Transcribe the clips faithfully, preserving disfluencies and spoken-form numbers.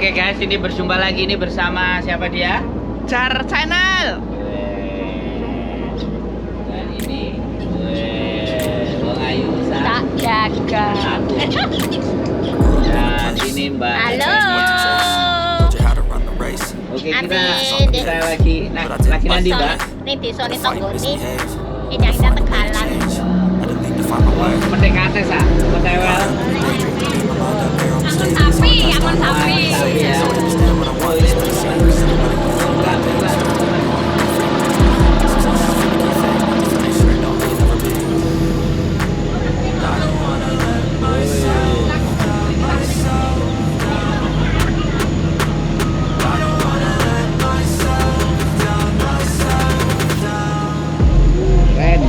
Oke guys, ini berjumpa lagi ini bersama siapa dia? Jar Channel. Weh. Dan ini, weh, Bang Ayu Sa-, tak jaga. Aku. Dan ini Mbak Halo. Oke, kita, Amin. Kita lagi, nah, lagi nanti, Mbak. Nih, di sini tonggo nih. Ini yang datang kalah. Mending kate sa, kotewel. Angon sapi, angon sapi. Keren.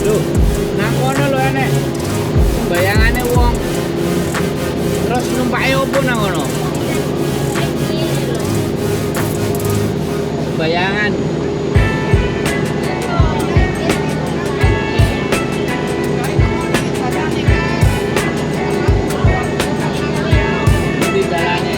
Loh, nang kono lho, enek sembayangane wong. Terus numpake opo nang kono? Sembayangan. Di dalane.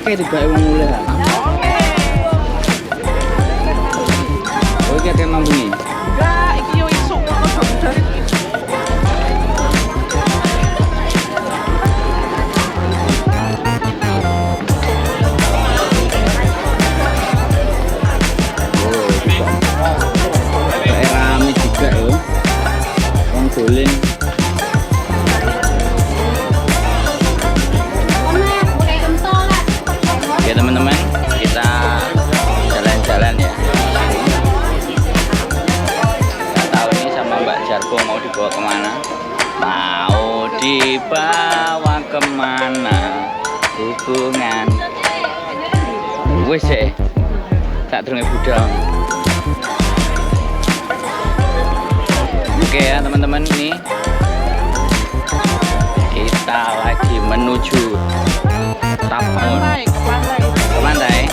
Tiba wong mulih, ha. Oh, iki akeh mambunge. Enggak, iki yo isuk ngono baru dari. Kayak rame juga yo. Wong dolen. Oke teman-teman, kita jalan-jalan ya. Nggak tahu ini sama Mbak Jarko mau dibawa kemana. Mau dibawa kemana hubungan? Wis eh, tak terus budal. Oke ya teman-teman, ini kita lagi menuju Tapun. Pantai, ke pantai. Ke pantai?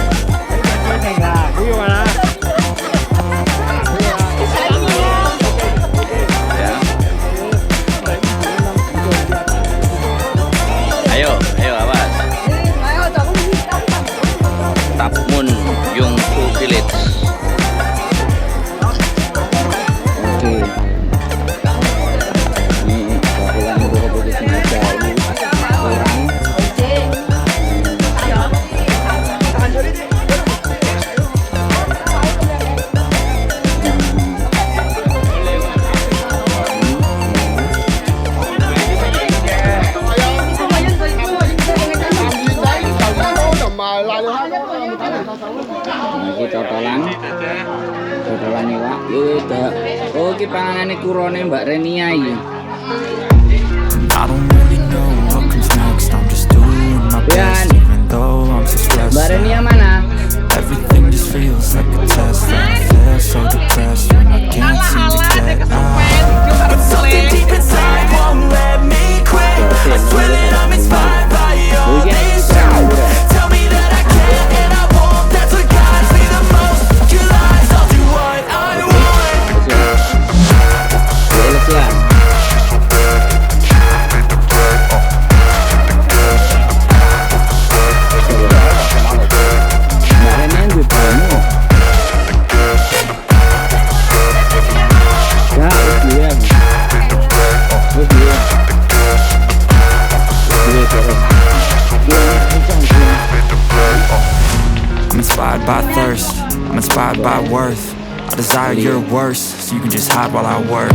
Ya. Ayo, ayo, awas. Tapmun Yungfu Village. Oke. Ini, ini, ini, ini, ini, ini, ini, ini, ini, ini, ini, ini, Nah, iki cotolan. Cotolan iwak. Yo, yo, Dok. Oh, iki panganane kurone Mbak Renia iki. I don't really know what comes next. I'm just doing my best, even though I'm so stressed. Mbak Renia mana? Everything just feels like a test, and I feel so depressed when I can't seem to get out. But something deep inside won't let me quit. I swear that I'm inspired by all this shit. Tell me that I can't and I won't. That's what guides me the most. You lies, I'll do what I want. I'm inspired by thirst, I'm inspired by worth. I desire your worst, so you can just hide while I work.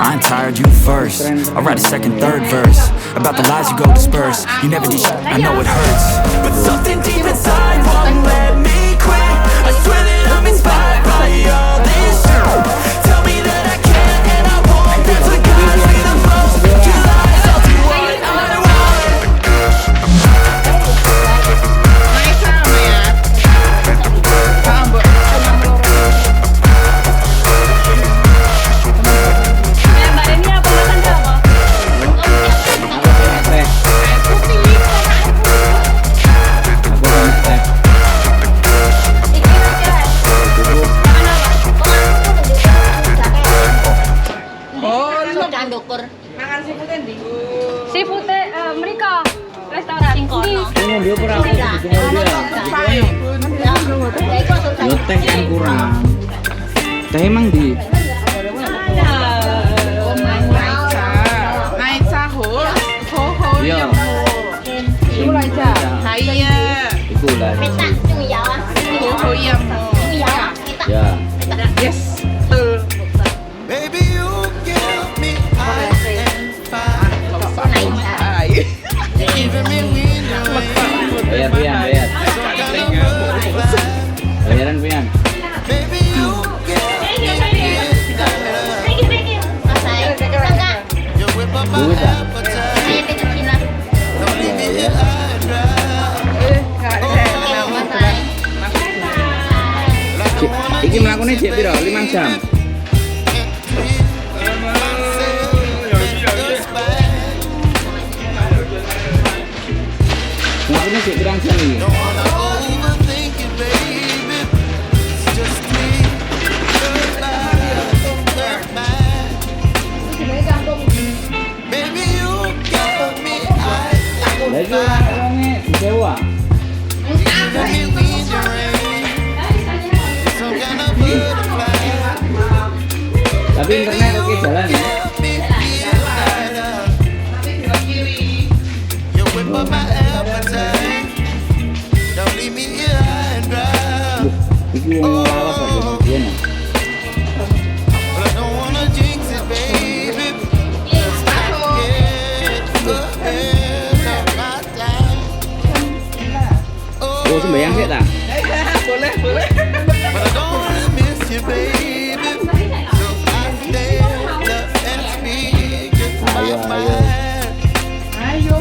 I ain't tired, you first. I'll write a second, third verse about the lies you go disperse. You never did shit, I know it hurts. But something deep inside won't let me quit. I swear that I'm inspired by all this shit. Tell me that I can't and I won't. That's what guides me the most. You lies, I'll do what I want. Mangan seafood endi? Seafood e, eh, mereka restoran. Sing kono. Ini. Ini dia kurang. Iya. Ini dia. Yo, teh kan kurang. Teh emang di. Ada. Maica. Maica ho. Ho ho. Iya. Iku lah, Ica. Ha, iya. Iku lah. Ho ho, iya. Ya. Yes. Betul. Baby, you give me ice and fire. Giving me wind and waves. Bayar, Pian, bayar. Bayaran, Pian. Baby, you give me this love. You whip up my appetite. Don't leave me here high and dry. Cek, iki mlakune cek piro? Lima jam. Mlakune cek pirang jam iki? Lah iki wonge disewa. Internet oke jalan ya. Duh, iki wong lawas aja, Mas, iya, nah. Oh, sembayang sik ta? Boleh, boleh. Ayo, ayo. Ayo.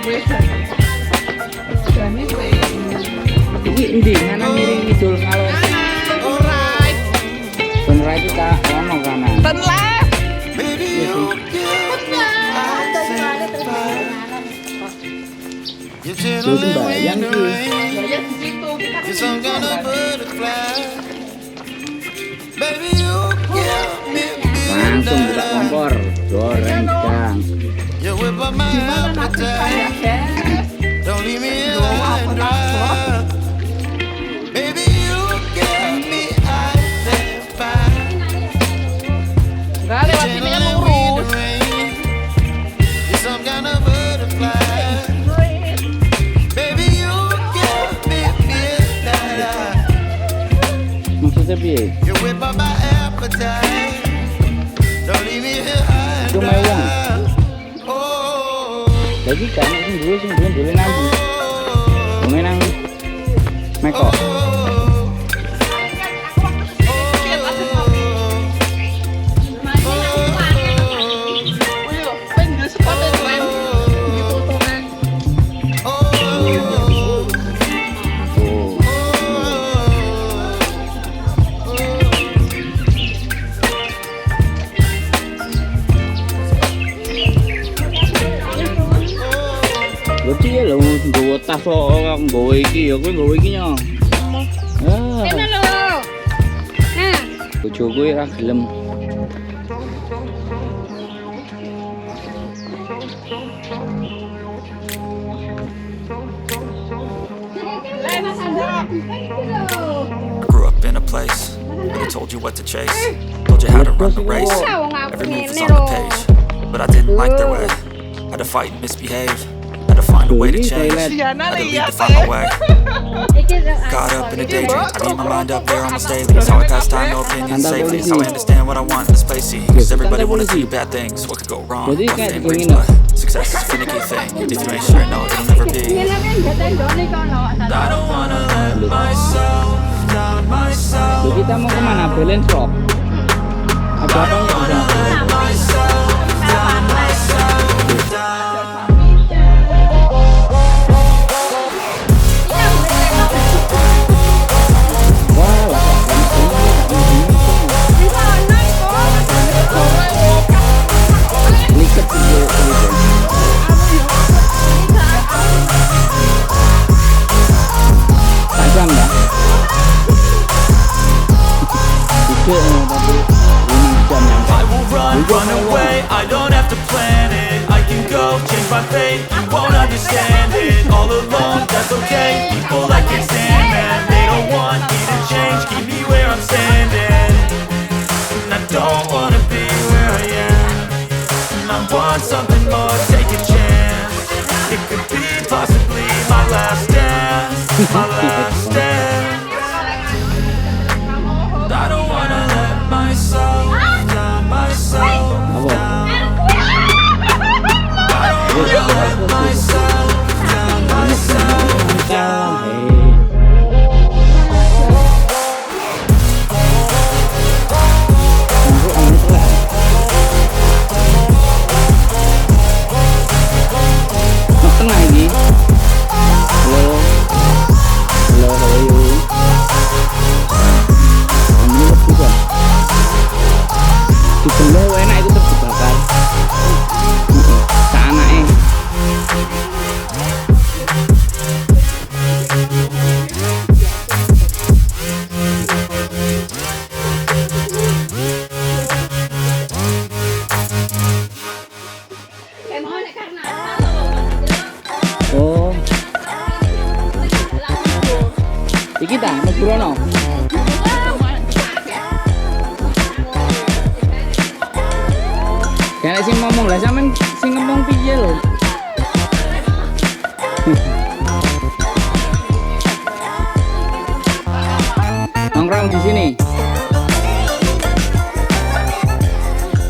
Masak. Iki endi? Ngana ngiring ngidul ngalor. Sunrise. Sunrise itu ta ono kanan. Sunrise. Iya sih. Yo sembayang ki. Langsung buka kompor, goreng ikan. Enggak, lewat sini kan lurus. Maksudnya piye? Itu mewong. Lagi kan sing dulu, sing dulu, dulu nang. Wonge nang Meko. Berarti ya lo nggawa tas lo, orang nggawa iki ya, kowe nggawa iki nya. Ah. Kena lo. Nah. Bojoku ya ra gelem. Grew up in a place where they told you what to chase, told you how to run the race. Every move was on the page, but I didn't like their way. Had to fight and misbehave. Had to find a way to change. Had to leave to find my way. Caught up in a daydream. I need my mind up there almost daily. It's how I pass time, no opinions safely. It's how I understand what I want in this place. See, 'cause everybody wanna see bad things. What could go wrong? What families, but success is a finicky thing. If you ain't sure, no, it'll never be. I don't wanna let myself down, myself. Jadi kita mau kemana? Balance Rock. Ada apa? Tajam dah. Dikit, eh, tapi ini jam yang I will run, run away. I don't have to plan it. I can go change my fate. You won't understand it. All alone, that's okay. People, I can't stand that. They don't want me to change. Keep me where I'm standing. And I don't wanna be where I am. And I want something more. Take a chance. It could be possibly my last dance. My last dance. I don't wanna let myself down, myself down. I don't wanna let myself down, myself down. Nugrono. Kene sing ngomong lah, sampean sing ngomong piye lho? Nongkrong di sini.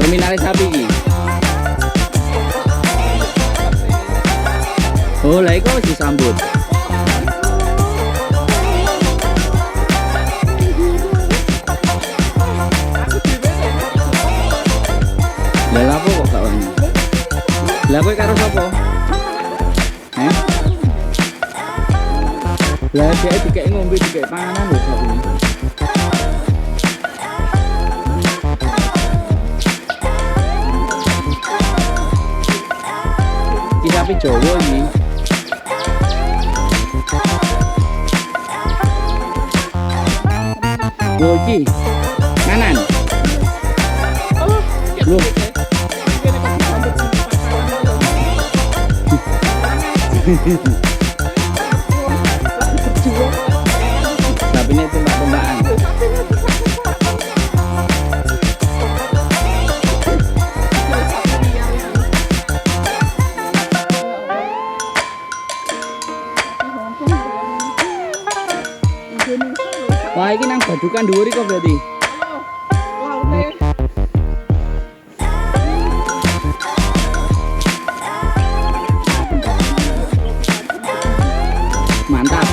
Terminal sapi iki. Oh, lah iku wis disambut. Lah, lha apa kok gak wani? Lah, kowe karo sapa? Heh? Lah, dhek dikek ngombe, dikek panganan lho, sapi. Iki sapi Jawa iki. Yo, iki. Kanan. Loh. Sapine tumbak-tumbakan. Wah, iki nang Badukan dhuwur iku berarti. Mantap.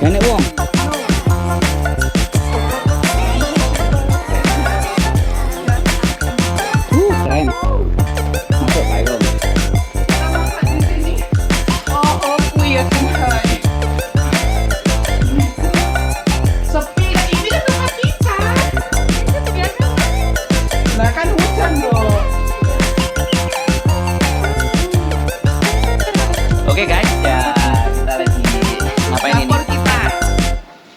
Banyak wong. Uh, keren. Masuk, Pak Iwan. Oh, oh, kuwi ya, Tuhan. Sepi, ini kan tempat kita. Lah, kan hujan, loh. Oke, guys, ya, kita lagi ngapain ini? Dapur kita.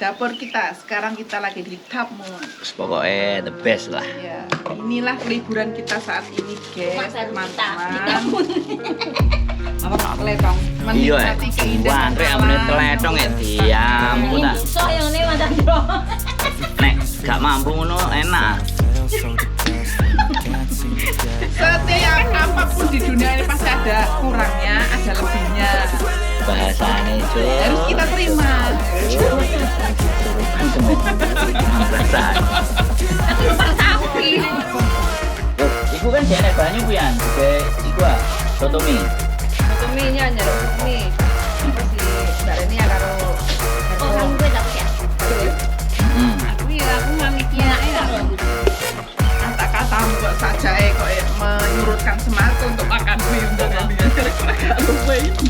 Dapur kita. Sekarang kita lagi di Tapmun. Pokoknya the best lah. Ya, inilah liburan kita saat ini, guys, teman-teman. Apa, Mas Letong? Iya, eh. Menikmati keindahan alam. Wah, kayak ambil teletong ya, diam, udah. Susah yang ini, Mas Andro. Nek gak mampu ngono, enak. Setiap apapun di dunia ini pasti ada kurangnya, ada lebihnya. Bahasane, Cuk. Harus kita terima. Perasaan. Tapi perasaan. Iku kan jenek banyu ku, Yan. Oke, iku ah, soto mi. Soto mi nya hanya soto mi. Terus di Mbak Reni ya karo. Oh, kamu gue dapet ya? Hmm. Aku ya, aku mami kira ya. Kata-katamu kok saja, eh, kok, eh, menyurutkan semata untuk makan mie untuk kalian. Kira-kira gak lupa ini.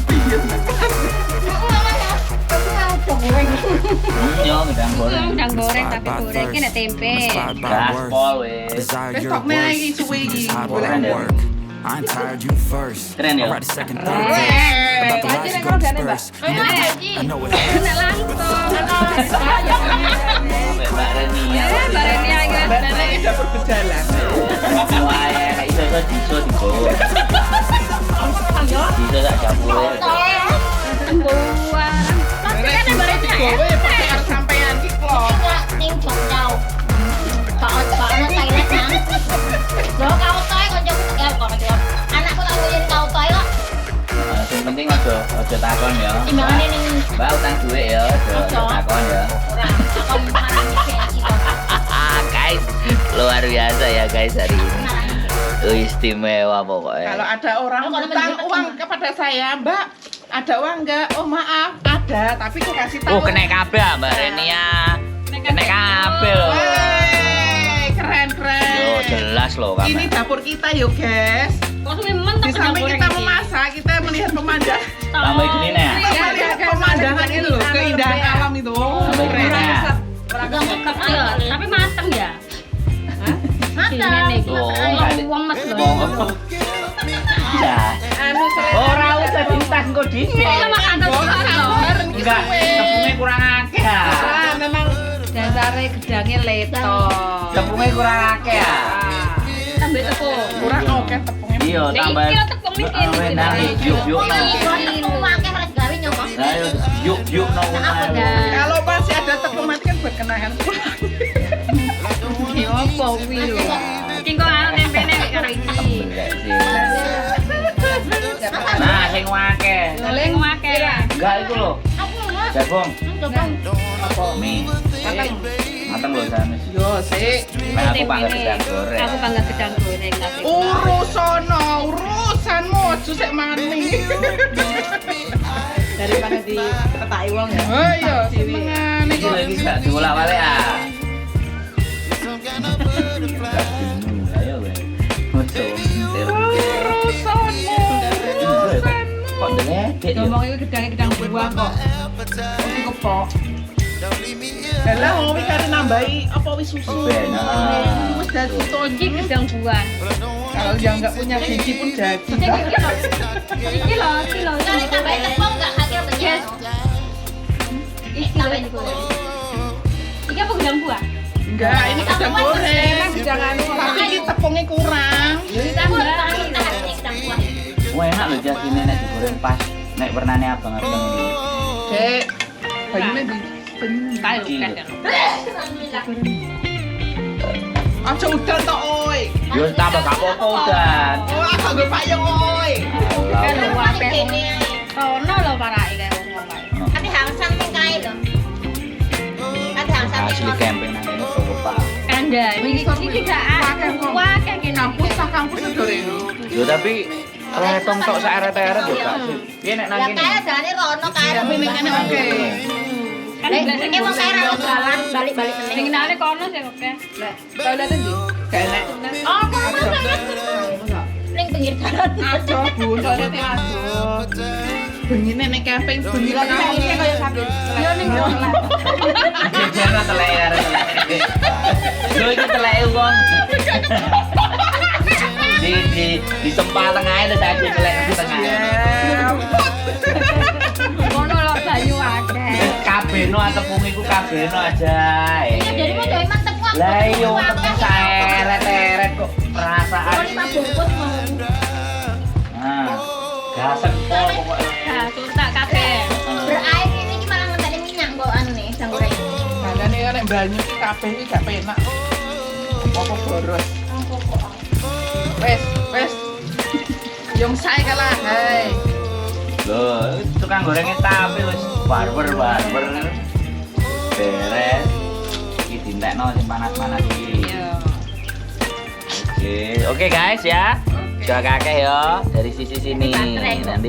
Hmm, yo, udang goreng. Udang goreng tapi goreng kena tempe. Gaspol wis. Besok nih lagi suwe iki. Keren ya? Keren ya? Keren. Aja nih kalau gak nembak. Enak langsung. Sampai Mbak Reni ya. Eh, Mbak Reni ya, guys. Mbak Reni dapur berjalan. Wah, ya, iso, iso, iso, iso. Iso tak dapur. Sembuan. Pasti kan Mbak Reni ya? Digawe pakai air sampean ki, Klok. Ning Jogja. Kak, kak, anak Thailand, nah. Lo kau toy, koncoku, eh, kok koncoku. Anakku tak boleh kau toy kok. Nah, sing penting aja, aja takon ya. Timbangane ning Mbak utang duit ya, aja, aja takon ya. Ora, takon makan iki kok. Guys, luar biasa ya guys hari ini. Istimewa pokoknya. Kalau ada orang utang uang kepada saya, Mbak, ada uang enggak? Oh, maaf, ada, tapi kau kasih tahu. Oh, kena kabel, Mbak Renia. Kena kabel. Wey, keren, keren. Yo, jelas loh, Kak. Ini dapur kita yo, guys. Di samping kita memasak, kita melihat pemandangan. Tambah gini nih. Kita melihat pemandangan itu loh, keindahan alam itu. Tambah gini nih. Keren. Tapi mateng ya. Hah? Mateng. Sini nih. Oh, ada. Uang mas loh. Uang. Ya. Anu, selera. Ora usah ditas, engko Dhisik. Enggak, tepungnya kurang akeh ya. Ah, memang dasare gedange leto. Tepungnya kurang akeh ya. Tambah tepung. Kurang akeh tepungnya. Iya, tambah. Iki tepung miskin. Nah, yuk, yuk, no. Iki tepung akeh harus gawe nyapa? Nah, yuk, yuk, no. Kalau masih ada tepung mati kan buat kenangan pulang. Yo, apa kuwi lho? Iki kok anu tempene mek karo iki. Nah, sing akeh. Sing akeh. Enggak iku lho. Jagung. Apa? Mie. Mateng. Mateng lho jane. Yo, sik. Nah, aku panggang gedang goreng. Aku panggang gedang goreng tapi. Urus sono, urusanmu, aja sik mangan mie. Daripada di petaki wong ya. Oh iya, senengane iki lagi gak diulak balik ah. Ayo, weh. Urusanmu, urusanmu. Kok deledek ya? Ngomong itu gedangnya gedang buah kok. Cukup kok. Lah, wong wis kare nambahi apa wis susu. Bener. Wis dadi to iki gedang buah. Kalau yang nggak punya gigi pun jadi. Iki lho. Iki lho, iki lho. Tambahin tepung enggak kagak bener? Iki lho, iki lho. Iki apa gedang buah? Enggak, ini gedang goreng. Emang gedang anu. Tapi ini tepungnya kurang. Ditambah. Wah, enak loh, Jas, ini nek digoreng pas. Nek warnane abang-abang ini. Cek. Banyune di, banyune. Kayu, kayu. Aja udan to, oi. Yo tambah gak apa-apa udan. Oh, aku gak payung, oi. Kalau wae. Rono lho parake kae wong ngomong. Ate hangsan ning kae lho. Ate hangsan ning asli camping nang ini kok, Pak. Kandha, ini, ini gak akeh, akeh kene. Kampus, tak kampus udah reno. Yo tapi letong tok sak eret-eret yo gak sih. Piye nek nang kene? Lah kae jane rono kae. Tapi ning kene oke. Kan emang kae ra jalan balik-balik meneh. Ning nang kono sih oke. Toilet ndi? Gak enak. Apa, apa, toilet? Ning pinggir jalan. Aduh, Bu, toiletnya aduh. Bengi nek nek camping, bengi lah. Ini kayak sambil. Yo ning. Jangan telek ya, telek. Yo iki telek wong. Di di di sempal tengah itu saya telek tengah. Ngono lho banyu akeh. Kabeh no tepung iku kabeh no aja. Iya, jadi mau doiman tepung aku. Lah iya, tepung saeret-eret kok perasaan. Kalau lima bungkus mau. Nah, gasen pol pokoknya. Nah, susah kabeh. Berair ini iki malah ngenteni minyak mbok anu nih, jang goreng. Makanya kan nek banyu iki kabeh iki gak penak. Apa boros? Wes, wes. Yang saya kalah, hai. Loh, tukang gorengnya tapi wis barber, barber. Beres. Iki dientekno sing panas-panas iki. Iya. Oke, oke guys ya. Sudah kakek ya dari sisi sini. Nanti